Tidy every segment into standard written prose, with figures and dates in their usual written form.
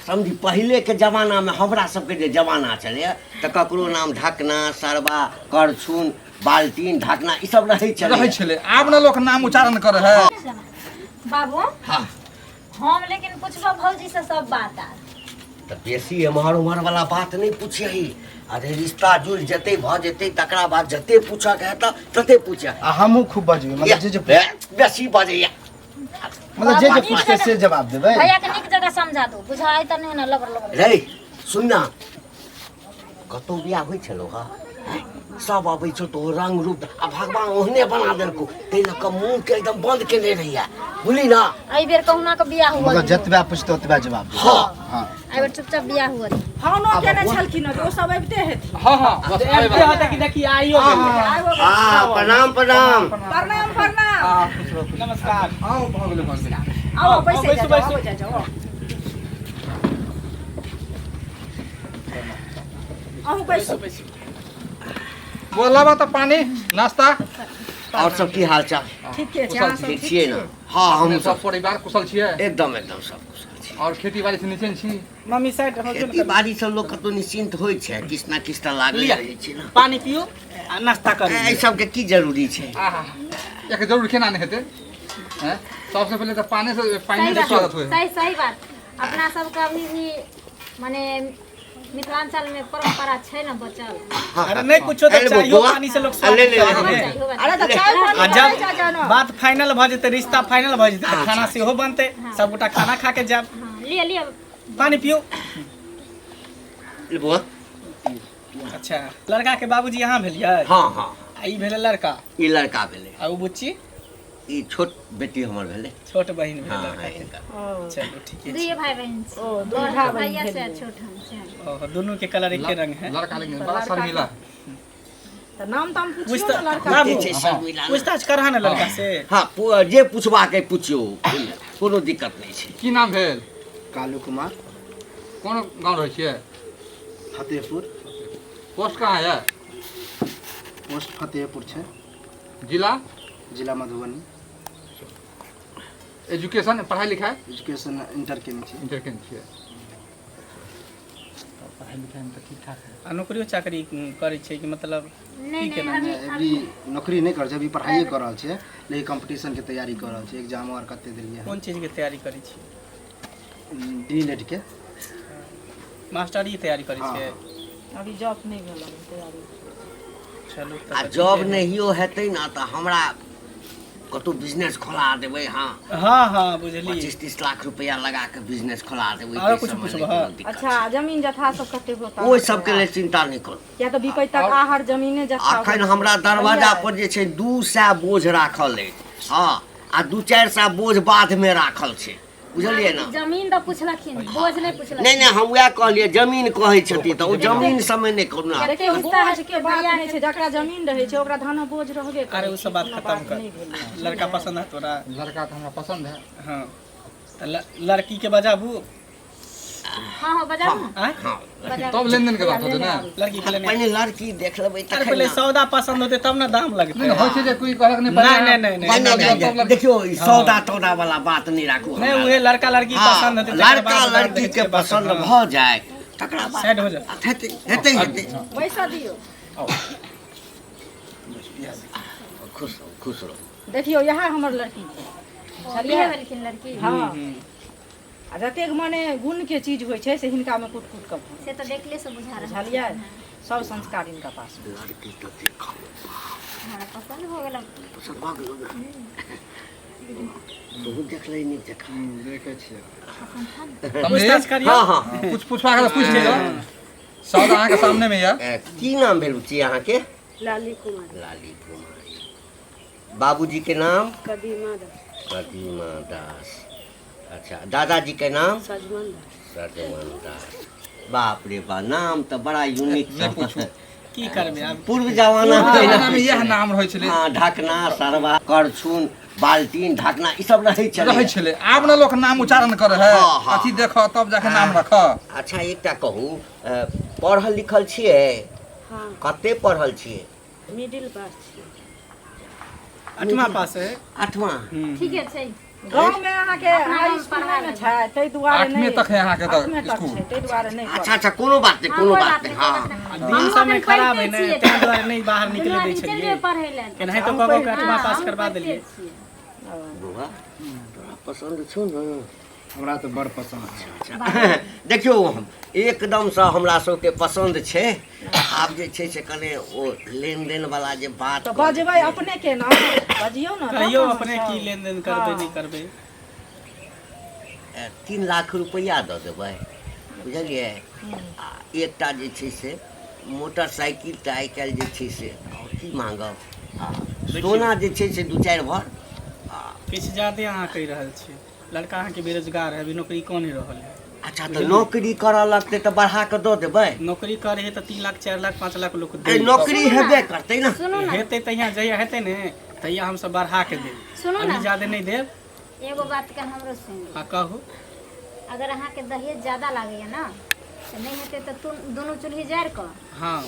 समझी पहिलेके जमानामे हमरा सबके जे जमाना छलैए तऽ ककरो नाम ढकना सरबा करछुन बाल्टीन ढकना ई सब रहै छलै। रहै छलै। आब ने लोक नाम उच्चारण करै है। बाबू हँ। हम लेकिन पूछबो भौजी से सब बात आर। तऽ बेसी एम्हर उम्हर वाला बात नहि पूछियही। अरे रिश्ता जुड़ि जेतै भऽ जेतै तकरा बाद जते पूछऽके हेतऽ तते पूछियह। आ हमहूँ खूब बजबै, मतलब जे जे बेसी बजैया, मतलब जे जे नीक पूछतै जगह- से जवाब देबै। भैया के नीक जगह समझा दू, बुझाइ तऽ नहि ने लबर लबर। रे सुन ना, कतौ बियाह होइ छलौ हँ, सब अबै छौ तो रंग रूप आ भगवान ओहने बना देलकौ, ताहि लऽ कऽ मुँह के एकदम बंद केने रहिया, बुझली ना? एहि बेर कहुना के बियाह हुआ मतलब दियौ। जतबा पूछतै ओतबा जवाब देबै। हँ। हँ। एहि बेर चुपचाप बियाह हुआ दियौ। फोनो केने छलखिन हँ जे ओ सब अबिते हेथिन। हँ हँ, बस आबे एते वाला। होते कि देखी आइयो गेलै। आइबो गेल। आ प्रणाम प्रणाम। प्रणाम प्रणाम। आ, खुश रहू, खुश रहू। नमस्कार। आओ, भऽ गेलै, भऽ गेलै। आओ बैसै बैसू, जाउ, बैसू। आबो जाउ, जाउ। अहूँ बैसू। बैसू। बोलाबा तऽ पानी नाश्ता। और सब की हाल चाल? ठीके छै, अहाँ सब? ठीक छियै ने? हँ, हम सब सब परिवार कुशल छियै? एकदम एकदम सब कुशल छी। और खेती बाड़ी से निश्चिंत छी? मम्मी साइड हो। खेती बाड़ी से लोक कतौ निश्चिंत होइ छै? किछु ने किछु तऽ लागले लिअ। रहै छै ने। पानी पियू आ नाश्ता करू। एहि सबके की जरूरी छै? आहा, एक जरूर केना नहि हेतै हैं? सबसे पहिले तऽ पानी से पानी सही से बात स्वागत होइ है। सही सही बात। अपना सबके अभी भी माने मिथिलांचल में परंपरा छै ने बचल। अरे नहि कुछो तऽ अरे चायो बौआ, पानी से लोक आ ले स्वागत ले, करै ले, है। ले। चाही, अरे तऽ चाय पानी आ करै जा जब जानो। बात फाइनल भऽ जेतै, रिश्ता फाइनल भऽ जेतै तऽ खाना अच्छा। सेहो बनतै, सबगोटा खाना खा के जायब। हँ, लिअ लिअ। पानी पियू। ले बौआ। अच्छा, लड़का के बाबूजी अहाँ भेलियै? हँ हँ। आ ई भेलै लड़का? ई लड़का भेलै। आ ओ बुच्ची? ई छोट बेटी हमर भेलै। छोट बहिन भेलै हँ। लड़का हँ के। हिनकर। चलू ठीके छै। दुइए भाई बहन छी। ओ, दुइ बड़ भाइ बहिन भैया से भेलियै। छोट हम छै। ओ, दुनू के कलर एके रंग है। लड़का लेकिन बड़ा शर्मिला है। तऽ नाम ताम पूछ पुछियौ तऽ ने लड़का बाबू, छै शर्मिला ने। पूछताछ करह ने लड़का से। हँ, जे पूछबाक अइ पुछियौ, कोनो दिक्कत नहि छै। की नाम भेल? कालू कुमार। कोन गाँव रहै छियै? फतेहपुर। पोस्ट कहाँ यऽ? पोस्ट फतेहपुर छै। जिला? जिला मधुबनी। एजुकेशन, पढ़ाई लिखाई? एजुकेशन इंटर केने छी। इंटर केने छियै, पढ़ाई लिखाई में तऽ ठीक ठाक है। आ नौकरियो चाकरी करै छै कि मतलब नहि की नहि केना? अभी अभी नौकरी नहि करै छै, अभी पढ़ाइए कऽ रहल छै, लेकिन कॉम्पिटिशन के तैयारी कऽ रहल छै। एग्जामो आर कते देलियै। कोन चीजके तैयारी करै छी? डी एल एड के मास्टरी तैयारी करै हँ। छियै? अभी जॉब नहि भेल हन, तैयारी। चलू तब आ तऽ जॉब ठीके है। नहियो हेतै ने तऽ हमरा कतहु बिजनेस खोला देबै। हँ हँ हँ, बुझलियै। 25-30 लाख रुपया लगा के बिजनेस खोला देबै। आरो ताहि कुछ सबमे पुछबह? नहि कोनो दिक्कत अच्छा छै। जमीन जथा सब कते होता? ओहि सबके लेल चिंता नहि करू। किया तऽ विपैतक आहर जमीने जथा। अखन हमरा दरवाजा पर जे छै 200 बोझ राखल अछि। हँ, आ 2-400 बोझ बाधमे राखल छै, बुझलियै ने? जमीन तऽ पुछलखिन, बोझ नहि पुछलखिन। नहि नहि, हम उएह कहलियै, जमीन कहै छथिन तऽ ओ जमीन समय नहि करू ने। देखियौ, बोझ के बात नहि छै। जकरा जमीन रहै छै ओकरा धानक बोझ रहबे करै अरे ओ छै, सब बात कोनो खतम कर। नहि भेलै। लड़का पसंद है तोरा? लड़का तऽ हमरा पसंद है। हँ, तऽ लड़की के बजाबू। हँ हँ, बजाबू ने। आँय? हँ। बजाबू। तब लेनदेन के बात होतै ने। लड़की के लेने पहिने लड़की देख लेबै अरे तखन पहिले ने। सौदा पसंद होतै तब ने दाम लगतै। नहि नहि, होइ छै जे कोई कहलक नहि। नहि नहि नहि नहि नहि। नहि, नहि, नहि, देखियौ, ई सौदा तौदा वाला बात नहि राखू नहि हमरा। उहे लड़का लड़की हँ, पसंद होतै तकर लड़का बाद दाम लड़की देखै के छियै बात। पसंद हँ। भऽ जाय तकरा बाद साइड हो जाओ। हेतै हेतै हेतै। बैसऽ दियौ। खुश रहू, खुश रहू। देखियौ, इएह हमर लड़की छै। इहे भेलखिन लड़की? हँ। आ जतेक मने गुणके चीज होइ छै से हिनकामे कुट कुट कऽ भरल। से तऽ देखले से बुझा रहल। बुझलियै, सब संस्कार हिनका पास। लड़की तऽ देखो हमरा पसन्द भऽ गेल। पसंद भऽ गेलौ ने? तोहू देखले नीक जकाँ? देखै छियै। पूछताछ करियौ। हँ हँ। कुछ पूछबाक रहल पूछि लिअ, सौदा अहाँके सामने मे यऽ। की नाम भेल बुच्ची अहाँके? लाली कुमारी। लाली कुमारी। बाबूजी के नाम? कदीमा दास। कदीमा दास, अच्छा। दादाजी के नाम? सजमन दास। सजमन दास। बाप रे बा, नाम तऽ बड़ा यूनिक। नहि पूछू। की करबै आब? पूर्व जमाना पूर्व जमाना मे इएह नाम रहै छलै। हँ, ढकना सरबा करछुन बाल्टीन ढकना ई सब रहै छलै। रहै छलै। आब ने लोक नाम उच्चारण करै है। हँ, हँ। अथी देख तब जाके नाम रख। अच्छा, एकटा कहू, पढ़ल लिखल छियै? हँ। कते पढ़ल छियै? मिडिल पास छियै। आठमा पास है। आठवां। ठीके छै। गाँव में अहाँ के हाई स्कूल नहि ने छै, ताहि दुआरे आठवें नहि। तक है अहाँके तऽ आठवें तक स्कूल। छै, ताहि दुआरे नहि। अच्छा अच्छा, कोनो बात नहि, कोनो बात नहि। हाँ, दिन समय खराब है ने, ताहि दुआरे नहि बाहर निकले दै चलि छलियै। जेबै पढ़ै लए। केनाहितो कऽ कऽ के 8वां पास हम करबा पढ़िते देलियै। छियै। बौआ, तोरा पसन्द छौ ने? हमरा तऽ बड़ पसन्द छै। देखियौ, हम एकदमसँ हमरा सबके पसन्द छै। आब जे छै से कने ओ लेनदेन वाला जे बात तऽ बजबै अपने के ने, बजियौ ने तब कहियौ ने अपने सब। की लेनदेन करबै नहि करबै। 3 लाख रुपैआ दऽ देबै, बुझलियै? आ एकटा जे छै से मोटरसाइकिल। तऽ आइ काल्हि जे छै से आओर की माँगब? आ सोना जे छै से 2-4 भर। आ किछु ज्यादे अहाँ कहि रहल छी। लड़का अहाँके बेरोजगार है, अभी नौकरी कऽ नहि रहल है। अच्छा, तऽ नौकरी करऽ लगतै तऽ बढ़ा कऽ दऽ देबै। नौकरी करे है तऽ 3 लाख 4 लाख 5 लाख लोक अरे दै। नौकरी हेबे करतै ने। सुनू ने। हेतै तहिया, जहिया हेतै ने तहिया हमसब बढ़ा के देब। सुनू अभी ने। ज्यादे नहि देब। एगो बात के हमरो सुन। आ कहू। अगर अहाँके दहेज ज्यादा लागैया ना, तऽ नहि हेतै तऽ तू दुनू चूल्ही जारि कऽ हाँ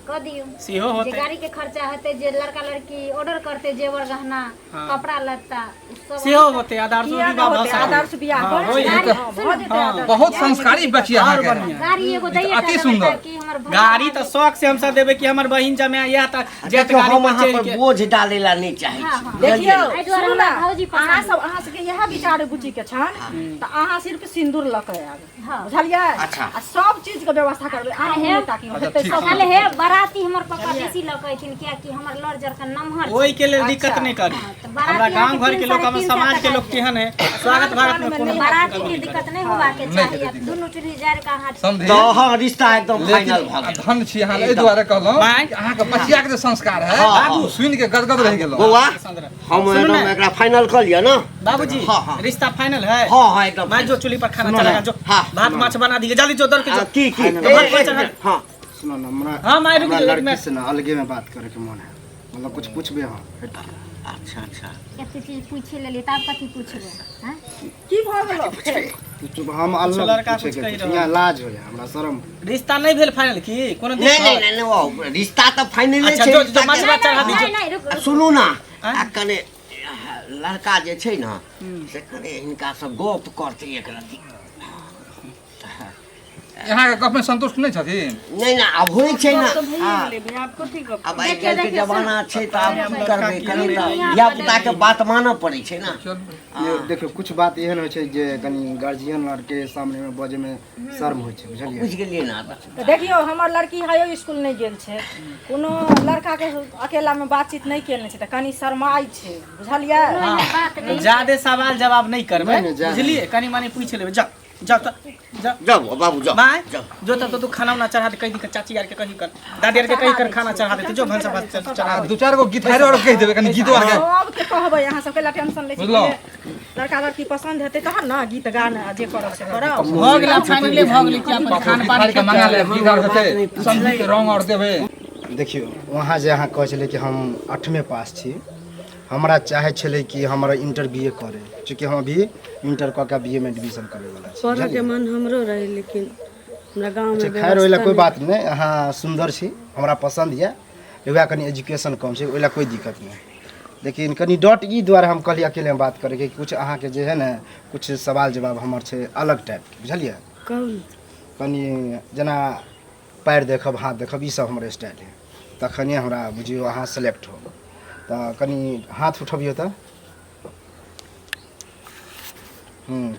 कऽ दियौ। सेहो जे होतै। गाड़ी के खर्चा हेतै, जे लड़का लड़की ऑर्डर करतै, जेवर गहना, हाँ। कपड़ा लत्ता, उ सब सेहो होतै। आदर्श किया विवाह नहि भऽ होतै? सकैए। आदर्श बियाह हाँ, भऽ होइ जेतै। हेतै। हाँ, भऽ जेतै हाँ। आदर्श बहुत बियाह। संस्कारी बच्ची आओर अहाँके। बढ़िआँ। गाड़ी एगो दैये अति टा देबै सुन्दर। ताकि हमर भैया गाड़ी तऽ शौक से हमसब देबै कि हमर बहिन जमाए आयल तऽ जायत देखियौ, गाड़ी हम पर अहाँ चढ़ि पर के। बोझ डालै ला नहि चाहै हाँ, छी, हाँ। बुझलियै? देखियौ, एहि दुआरे सुनू हमरा ने, भौजी पसन्द अहाँ सब, अहाँ सबके इएह विचार बुच्ची के छनि तऽ अहाँ सिर्फ सिन्दूर लऽ कऽ आयब। हाँ। बुझलियै? अच्छा। आ सब चीज के व्यवस्था करबै, अहाँ हे। मुँह ताकियौ, अच्छा, हेतै ठीक सब। छै। खाली हे बाराती हमर पापा बेसी लऽ कऽ अयथिन, कियाकि हमर लड़ जरखन नमहर छै। ओहि के लेल दिक्कत अच्छा। नहि करी। हाँ, तऽ बाराती हमरा गाँव अहाँके घर के लोक, 3-3 हमर सए समाज के टका लोक देत। केहन है, स्वागत भारत में कोनो बाराती कमी के नहि दिक्कत करत। नहि होबाके नहि चाही। हेतै आ दिक्कत। दुनू चूल्ही जारि कऽ अहाँ समझी। तऽ हाँ, रिश्ता एकदम फाइनल भऽ लेकिन गेल। धन छी अहाँ, एहि दुआरे कहलहुँ माय। कि अहाँके बचिया के जे संस्कार है, हाँ, हाँ। सुनि के गदगद रहि गेलहुँ। बौआ, पसंद रह। हम सुनू एकदम ने। एकरा फाइनल कऽ लिअ ने। बाबूजी, हाँ, हाँ। रिश्ता फाइनल है। हाँ हाँ, एकदम। मैं जो चूल्ही पर खाना सुनो चढ़ा ना। जो हाँ। भात माछ बना दिए, जल्दी जो दौड़ के आ, जो। की की फाइनल। ए, ए, एक मिनट, हाँ सुनो ने, हमरा हाँ, माय, रुक हमरा जाओ, एक लड़की मिनट। से ना अलगे में बात करे के मन है, मतलब कुछ पूछबे हम। अच्छा अच्छा। एते चीज पूछि लेलियै, तब कथी पूछबै? हाँ? की भऽ गेलो? कुछ हम अलग लड़का पूछे कुछ के कहि कुछ रहल। यहाँ लाज होइए हमरा, शर्म होइए। रिश्ता नहीं भेल फाइनल की कोनो नहीं नहीं दिक्कत? नहीं नहीं, वो रिश्ता तऽ फाइनले अच्छा, छै। जो- जो रिश्ता माछ के- भात चढ़ा नहीं दीजिए। नहीं, रुक आ, रुक। सुनू ना, आँय? आ कने लड़का जे छै ने से कने हिनका से गप करतै एक रत्ती। अहाँके गप में संतुष्ट नहि छथिन? नहि नहि, आब होइ छै ने। तऽ भइए हाँ, गेलै भैया, आब कथी गप? आब आइ देखियौ, काल्हिके देखियौ, जमाना छै तऽ आब की करबै? कनि तऽ दुनिया धिया पुताके बदलि बात मानऽ पड़ै छै ने। चलू। ये देखियौ, कुछ बात एहन होइ छै जे कनि गार्जियन आरके सामने में बजै में शर्म होइ छै, बुझलियै? बुझि गेलियै ने। तऽ देखियौ, हमर लड़की हाइओ स्कूल नहि गेल छै, कोनो लड़काके अकेलामे बातचीत नहि केने छै, तऽ कनि शरमाइ छै, बुझलियै? कोनो एहन बात नहि। ज्यादे सवाल जवाब नहीं करबै। नहीं, नहीं, ज्यादे। बुझलिए? कनि मनि पूछि लेबै। जा जाओ तऽ जा। जाउ बाबू, जाउ। माय, जाउ। जो तब तो तू खाना उना चढ़ा दे। कहि दी चाची आर के, कही कर दादी आर के, कही कर खाना चढ़ा दे। जो भनसा भात चढ़ा आ दे। 2-4 गो गीत आर कहि देबै, कनि गीतो आर के। सबके कहबै, अहाँ सबके ला टेंशन लै छी? बुझलहुँ। लड़का लड़की पसन्द हेतै तहन ने गीत गान आ जे करब से करब। भऽ गेल, आब फाइनले भऽ गेलै कि अपन खान पान गीत के मंगा लेब, गीत आर हेतै, समधी के रंग आर देबै। देखियौ, वहाँ जे अहाँ कहै छलै कि हम 8वें पास छी, हमरा चाहै छलै कि हमरा इंटर बी ए करे, चूँकि हम अभी इंटर कऽ के बी ए में एडमिशन करैवला छी। पढ़ऽके बुझलियै? मन हमरो रहै, लेकिन हमरा गाँवमे अच्छा, खैर, ओहि लए कोइ व्यवस्था बात नहि। अहाँ सुन्दर छी, हमरा पसन्द यऽ, वएह कनि एजुकेशन कम छै, ओहि लए कोइ दिक्कत नहि। लेकिन कनि डॉट ई दुआरे हम कहलियै अकेलेमे बात करैके, कुछ अहाँके जे है ने कुछ सवाल जवाब हमर छै अलग टाइपके, बुझलियै? कहू ने। कनि जेना पैर देखब, हाथ देखब, ई सब हमर स्टाइल है, तखने हमरा बुझियौ अहाँ सेलेक्ट हो। तऽ कनि हाथ उठबियौ तऽ।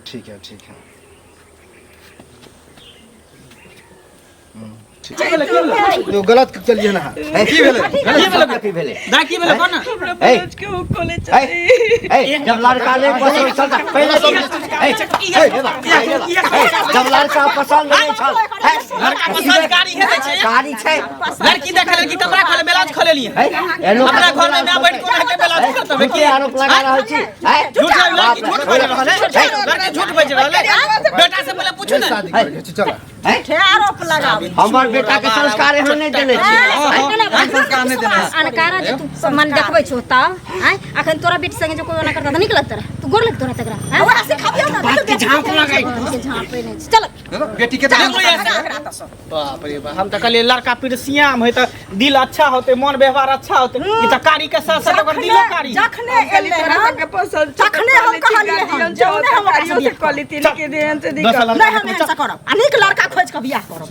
ठीक है, ठीक है, ठीक। यो गलत चलिए ना। की भेलै? कथी भेलै? दाइ, की भेलै? कोना? ए, ए, ए, जब लड़का नहि पसंद छल तऽ पहिले सब ए, ए, हे बा, हे बा, ए, जब लड़का पसंद नहि छल, ए, लड़का पसंद गाड़ी हेतै छै। गाड़ी छै। लड़की देखे लड़की कपड़ा खोले ब्लाउज खोले लिए। ए, एनो अपना घर में मैं बैठ कोना के ब्लाउज खोलतबै झूठे की? आरोप लगा रहल छी, ए? झूठ लड़की झूठ बाजि रहल है, लड़की झूठ बाजि रहल है। बेटा से पहिले पूछू ने। शादी करके छै, चल। हैं? झूठे आरोप लगाबै। हमर बेटा के संस्कार एहन नहि देने छियै। हम संस्कार नहि देने छी। अनकारा जे तू मन देखबै छौ तब आँय अखन तोरा बेटी संगे जो कोई ओना करता तऽ नीक लगतै रहे तू गोर लगतो रहे तकरा आँय? ओकरा सिखाबियौ ने। बात के झाँप लगै। के झाँपै नहि छै। चल। बेटी के तऽ एकरा तऽ सब बाप रे बाप, हम तऽ कहलियै लड़का पिरसियाम है तऽ दिल अच्छा होते, मन व्यवहार अच्छा होते, ई तऽ कारी के साथ साथ ओकर दिलो कारी। जखने एलै हन तखने हम कहलियै हन जे ओने हम ओकरा से बियाह करब। दोसर लड़का नहि, हम एहन से करब आ नीक लड़का खोजि कऽ बियाह करब।